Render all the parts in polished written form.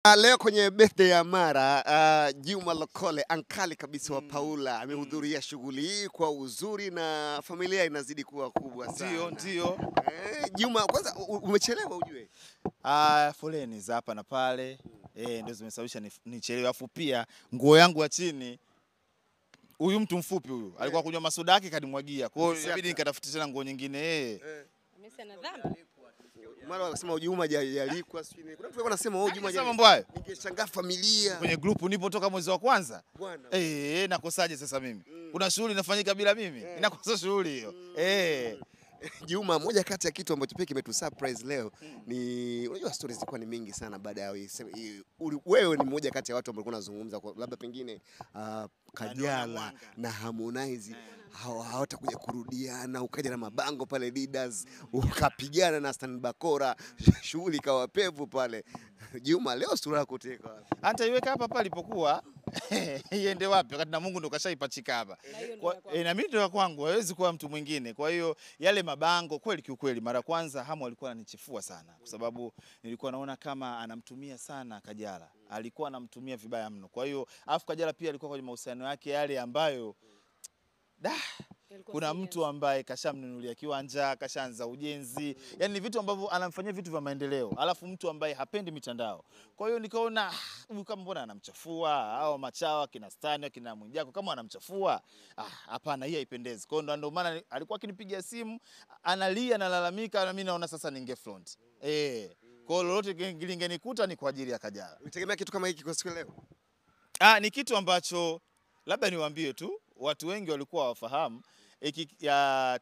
Leo kwenye birthday ya Mara, Juma Lokole ankali kabisa wa Paula amehudhuria shughuli hii kwa uzuri na familia inazidi kuwa kubwa sana. Ndio, ndio. Juma, kwanza umechelewa ujue. Foleni za hapa na pale ndio zimesababisha nichelewe. Afu pia nguo yangu ya chini, huyu mtu mfupi huyu alikuwa kunywa masoda yake kanimwagia. Kwa hiyo inabidi nikatafute tena nguo nyingine. Amesema dhambi. Mara wanasema Juma hajalikwa sijui nini. Kuna mtu alikuwa anasema wewe Juma hajalikwa. Mambo hayo. Ningeshangaa familia. Kwenye group nipo toka mwezi wa kwanza. Nakosaje sasa mimi? Kuna shughuli inafanyika bila mimi? Inakosa shughuli hiyo. Juma, moja kati ya kitu ambacho pia kimetu surprise leo ni unajua stories zilikuwa ni mingi sana baada ya wewe ni mmoja kati ya watu ambao walikuwa wanazungumza labda pengine Kajala na Harmonize hawatakuja kurudiana, ukaja na mabango pale Leaders, ukapigana na Stan Bakora, shughuli ikawa pevu pale. Juma, leo sura yako teka wapi? Hata iweka hapa pale ilipokuwa iende wapi wakati na Mungu ndo kashaipachika hapa. Na mimi ndio kwangu, hawezi kuwa mtu mwingine. Kwa hiyo yale mabango kweli kiukweli mara kwanza Hamu alikuwa ananichefua sana kwa sababu nilikuwa naona kama anamtumia sana Kajala. Alikuwa anamtumia vibaya mno. Kwa hiyo afu Kajala pia alikuwa kwenye mahusiano yake yale ambayo kuna mtu ambaye kashamnunulia kiwanja, kashaanza ujenzi. Yaani ni vitu ambavyo anamfanyia vitu vya maendeleo. Alafu mtu ambaye hapendi mitandao. Kwa hiyo nikaona huyu kama mbona anamchafua, hao machawa kina Stani, kina Mwijaku kama anamchafua. Hapana, hii haipendezi. Kwa hiyo ndio maana alikuwa akinipigia simu, analia analalamika na mimi naona sasa ninge front. Kwa hiyo lolote lingenikuta ni kwa ajili ya Kajala. Unitegemea kitu kama hiki kwa siku leo? Ni kitu ambacho labda niwaambie tu watu wengi walikuwa hawafahamu.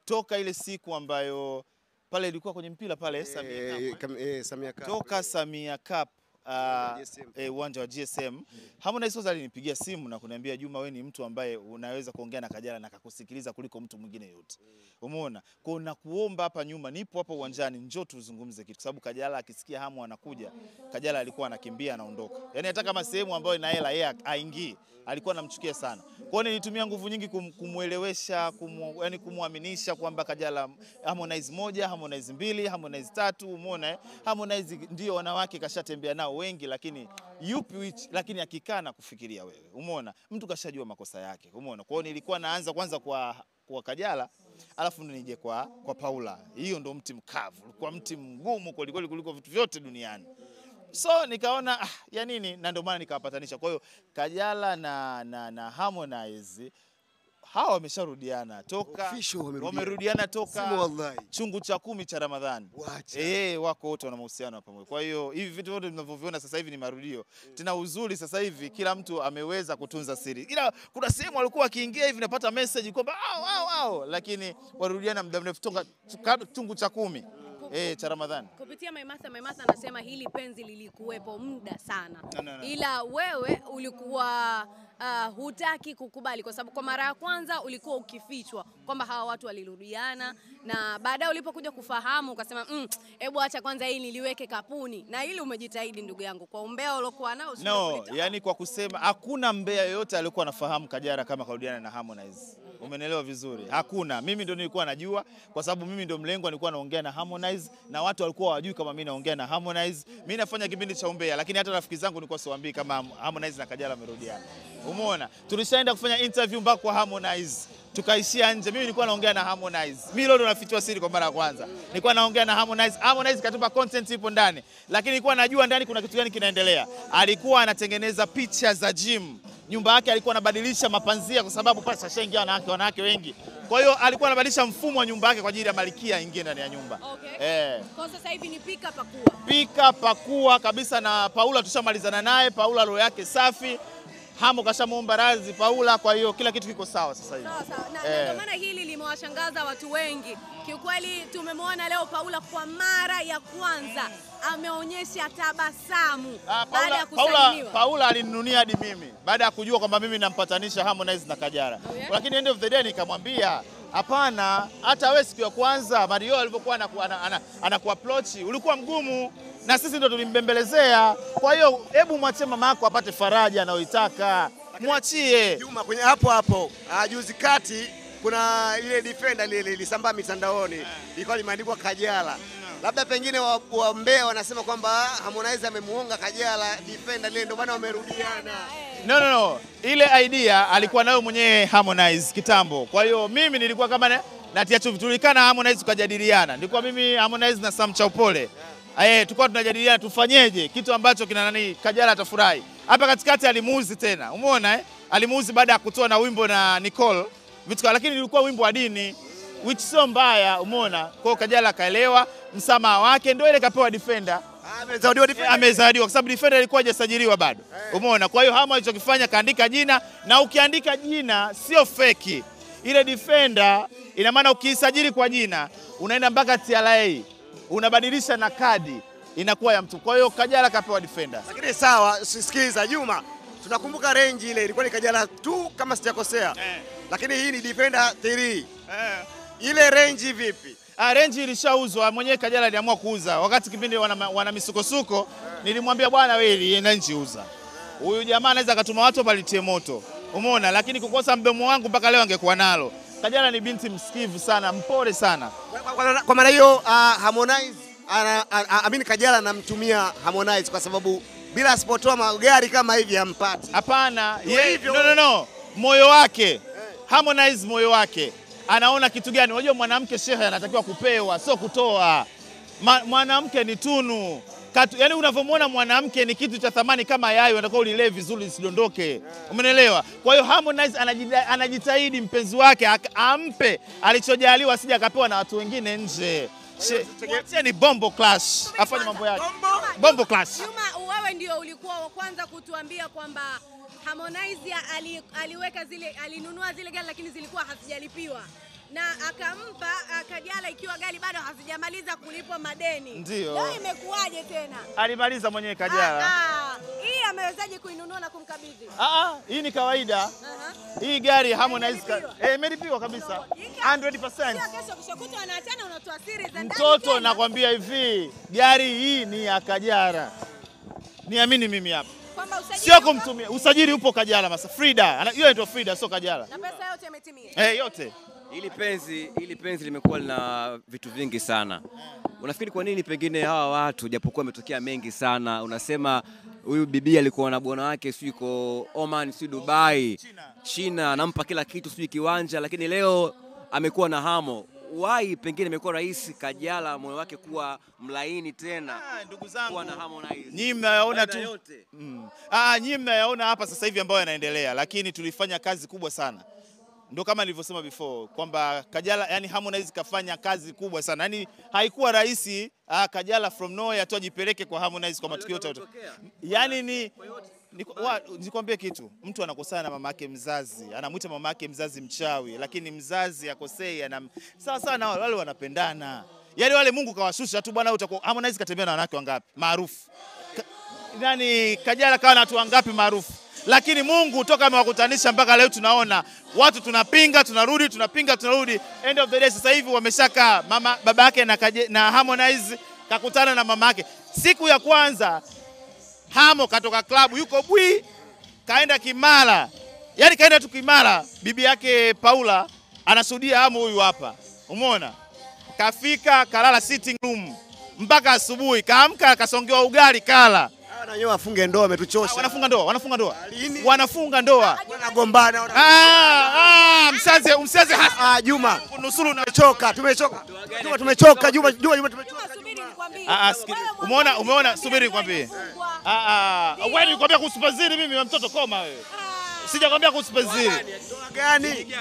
Toka ile siku ambayo pale ilikuwa kwenye mpira pale Samia Cup. Samia Cup. Toka Samia Cup uwanja wa GSM. Harmonize alinipigia simu na kuniambia Juma, wewe ni mtu ambaye unaweza kuongea na Kajala na akakusikiliza kuliko mtu mwingine yote. Umeona? Kwa hiyo nakuomba hapa nyuma, nipo hapa uwanjani, njoo tuzungumze kitu kwa sababu Kajala akisikia Hamu anakuja, Kajala alikuwa anakimbia anaondoka. Yaani hata kama sehemu ambayo ina hela yeye haingii, alikuwa anamchukia sana. Kwa hiyo nilitumia nguvu nyingi kumuelewesha, yaani kumuaminisha kwamba Kajala Harmonize 1, Harmonize 2, Harmonize 3, umeona? Harmonize ndio wanawake kashatembea nao wengi, lakini yupi which, lakini akikaa na kufikiria wewe. Umeona? Mtu kashajua makosa yake. Umeona? Kwa hiyo nilikuwa naanza kwanza kwa Kajala, alafu ndo nije kwa Paula. Hiyo ndo mti mkavu, kwa mti mgumu kuliko kuliko vitu vyote duniani. So nikaona ya nini, na ndio maana nikawapatanisha. Kwa hiyo Kajala na Harmonize hawa wamesharudiana toka wamerudiana toka chungu cha 10 cha Ramadhani. Wako wote wana mahusiano pamoja. Kwa hiyo hivi vitu vyote tunavyoviona sasa hivi ni marudio. Tena uzuri sasa hivi kila mtu ameweza kutunza siri. Ila kuna sehemu walikuwa wakiingia hivi napata message kwamba au lakini warudiana muda mrefu toka chungu cha 10 cha Ramadhani. Kupitia Maimartha, Maimartha anasema hili penzi lilikuwepo muda sana. No. Ila wewe ulikuwa hutaki kukubali kwa sababu kwa mara ya kwanza ulikuwa ukifichwa kwamba hawa watu walirudiana, na baadaye ulipokuja kufahamu ukasema hebu acha kwanza hii niliweke kapuni. Na hili umejitahidi ndugu yangu kwa umbea uliokuwa nao. No, yani kwa kusema hakuna mbea yoyote alikuwa anafahamu Kajala kama karudiana na Harmonize. Umenielewa vizuri? Hakuna. Mimi ndio nilikuwa najua kwa sababu mimi ndio mlengwa, nilikuwa naongea na Harmonize na watu walikuwa hawajui kama mimi naongea na Harmonize. Mimi nafanya kipindi cha umbea lakini hata rafiki zangu nilikuwa siwaambii kama Harmonize na Kajala wamerudiana. Umeona? Tulishaenda kufanya interview mpaka kwa Harmonize. Tukaishia nje. Mimi nilikuwa naongea na Harmonize. Mimi leo ndo nafichua siri kwa mara ya kwanza. Nilikuwa naongea na Harmonize. Harmonize katupa content ipo ndani. Lakini nilikuwa najua ndani kuna kitu gani kinaendelea. Alikuwa anatengeneza picha za gym. Nyumba yake alikuwa anabadilisha mapanzia kwa sababu pale sashaingia wanawake wengi. Kwa hiyo alikuwa anabadilisha mfumo wa nyumba yake kwa ajili ya malkia aingie ndani ya nyumba. Okay. Kwa sasa hivi ni pika pakua. Pika pakua kabisa. Na Paula tushamalizana naye. Paula roho yake safi. Hamu kashamuomba radhi Paula, kwa hiyo kila kitu kiko sawa sasa hivi. Sawa sawa. Na ndio maana hili limewashangaza watu wengi. Kiukweli tumemwona leo Paula kwa mara ya kwanza ameonyesha tabasamu baada ya kusalimiwa. Paula alininunia hadi mimi baada ya kujua kwamba mimi nampatanisha Harmonize na Kajala. Lakini end of the day nikamwambia hapana, hata wewe siku ya kwanza Mario alivyokuwa anakuapproach ulikuwa mgumu na sisi ndo tulimbembelezea. Kwa hiyo hebu mwachie mama yako apate faraja anayoitaka. Mwachie. Juma, kwenye hapo hapo juzi kati kuna ile defender ile ilisambaa mitandaoni ilikuwa limeandikwa Kajala. Labda pengine wa Mbeya wanasema kwamba Harmonize amemuonga Kajala Defender ile, ndio maana wamerudiana. No. Ile idea alikuwa nayo mwenyewe Harmonize kitambo. Kwa hiyo mimi nilikuwa kama natia chumvi, tulikana Harmonize tukajadiliana. Nilikuwa mimi Harmonize na Sam Chaupole. Tulikuwa tunajadiliana tufanyeje kitu ambacho kina nani Kajala atafurahi. Hapa katikati alimuuzi tena. Umeona Alimuuzi baada ya kutoa na wimbo na Nicole vitu, lakini ilikuwa wimbo wa dini which sio mbaya, umeona. Kwa hiyo Kajala akaelewa msamaha wake, ndio ile kapewa Defender. Amezawadiwa Defender. Amezawadiwa kwa sababu Defender ilikuwa hajasajiliwa bado. Umeona? Kwa hiyo Harmonize alichokifanya kaandika jina, na ukiandika jina sio feki. Ile Defender ina maana ukiisajili kwa jina unaenda mpaka TRA, unabadilisha na kadi inakuwa ya mtu. Kwa hiyo Kajala kapewa Defender. Lakini sawa, sikiza Juma, tunakumbuka range ile ilikuwa ni Kajala 2 kama sijakosea. Lakini hii ni Defender 3. Ile range vipi? Range ilishauzwa, mwenyewe Kajala aliamua kuuza. Wakati kipindi wana misukosuko, nilimwambia bwana wewe ile range uza. Huyu jamaa anaweza akatuma watu palitie moto. Umeona? Lakini kukosa mdomo wangu mpaka leo angekuwa nalo. Kajala ni binti msikivu sana, mpole sana. Kwa maana hiyo Harmonize amini Kajala anamtumia Harmonize kwa sababu bila asipotoa magari kama hivi hampati. Hapana, no. Moyo wake. Harmonize moyo wake. Anaona kitu gani? Unajua mwanamke shehe anatakiwa kupewa, sio kutoa. Mwanamke ni tunu. Yaani unavyomuona mwanamke ni kitu cha thamani kama yai, unatakiwa ulilee vizuri isidondoke. Umeelewa? Kwa hiyo Harmonize anajitahidi mpenzi wake ampe alichojaliwa, asije akapewa na watu wengine nje. Ni bombo clash. Afanye mambo yake. Bombo clash. Juma, wewe ndio ulikuwa wa kwanza kutuambia kwamba Harmonize aliweka zile, alinunua zile gari lakini zilikuwa hazijalipiwa. Na akampa Kajala ikiwa gari bado hazijamaliza kulipwa madeni. Ndio. Leo imekuwaje tena? Alimaliza mwenyewe Kajala. Hii amewezaje kuinunua na kumkabidhi? Hii ni kawaida. Hii gari Harmonize imelipiwa kabisa. 100%. Sio kesho kishokuta wanaachana unatoa siri za ndani. Mtoto nakwambia hivi, gari hii ni ya Kajala. Niamini mimi hapa. Kwamba usajili sio kumtumia. Usajili upo Kajala masa. Frida, hiyo inaitwa Frida sio Kajala. Na pesa yote imetimia. Yote. Hili penzi limekuwa lina vitu vingi sana. Unafikiri kwa nini pengine hawa watu japokuwa wametokea mengi sana, unasema huyu bibi alikuwa na bwana wake sio yuko Oman, sio Dubai, China, anampa kila kitu sio kiwanja, lakini leo amekuwa na Hamo. Why pengine imekuwa rahisi Kajala moyo wake kuwa mlaini tena? Ndugu zangu, kuwa na Harmonize. Nyinyi mnayaona tu. Nyinyi mnayaona hapa sasa hivi ambayo yanaendelea, lakini tulifanya kazi kubwa sana. Ndio kama nilivyosema before kwamba Kajala, yani Harmonize kafanya kazi kubwa sana. Yani haikuwa rahisi Kajala from nowhere tu ajipeleke kwa Harmonize kwa matukio yote. Yani nikwambie kitu, mtu anakosana na mamake mzazi, anamuita mamake mzazi mchawi, lakini mzazi akosei, sawa sawa na wale wanapendana. Yaani wale Mungu kawashusha tu bwana, utakuwa Harmonize katembea na wanawake wangapi maarufu? Nani Kajala kawa na watu wangapi maarufu? Lakini Mungu toka amewakutanisha mpaka leo tunaona watu tunapinga, tunarudi, tunapinga, tunarudi. End of the day sasa hivi wameshaka mama baba yake na Harmonize kakutana na mama yake. Siku ya kwanza Hamo katoka klabu yuko bwi kaenda Kimara. Yaani kaenda tu Kimara, bibi yake Paula anashuhudia Hamo huyu hapa. Umeona? Kafika kalala sitting room mpaka asubuhi, kaamka akasongewa ugali kala. Na wenyewe wafunge ndoa, wametuchosha. Wanafunga ndoa, wanafunga ndoa. Wanafunga ndoa. Wanagombana. Msianze Juma. Nusuru na tumechoka, tumechoka. Juma tumechoka, Juma tumechoka. Subiri nikwambie. Umeona, subiri nikwambie. Wewe nilikwambia kuhusu Pazili mimi na mtoto koma wewe. Sijakwambia kuhusu Pazili. Ndoa gani?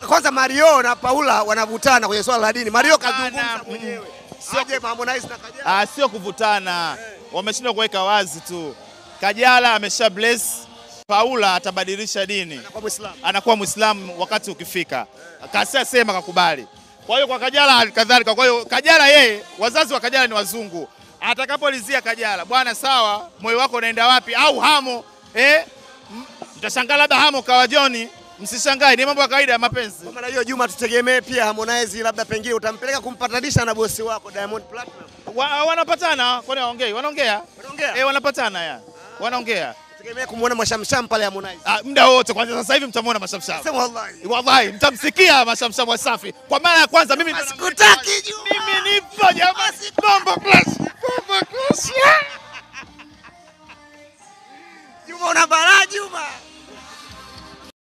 Kwanza Mario na Paula wanavutana kwenye swala la dini. Mario kazungumza mwenyewe. Sio Harmonize na Kajala. Sio kuvutana. Wameshindwa kuweka wazi tu. Kajala amesha bless Paula atabadilisha dini. Anakuwa Muislamu. Anakuwa Muislamu wakati ukifika. Kasia sema kakubali. Kwa hiyo kwa Kajala kadhalika. Kwa hiyo Kajala yeye, wazazi wa Kajala ni wazungu. Atakapolizia Kajala, bwana sawa, moyo wako unaenda wapi? Au Hamo, mtashangaa labda Hamo kawa Joni. Msishangae, ni mambo ya kawaida ya mapenzi. Kwa maana hiyo Juma, tutegemee pia Harmonize labda pengine utampeleka kumpatanisha na bosi wako Diamond Platnumz. Wanapatana, kwani waongei? Wanaongea? Wanaongea? Wanapatana ya. Wanaongea. Tegemea kumuona Mashamsham pale Harmonize. Muda wote kwanza sasa hivi mtamuona Mashamsham. Sema wallahi. Wallahi mtamsikia Mashamsham Wasafi. Kwa mara ya kwanza mimi Sikutaki Juma. Mimi nipo jamani. Bombo clash. Bombo clash. Juma una balaa Juma.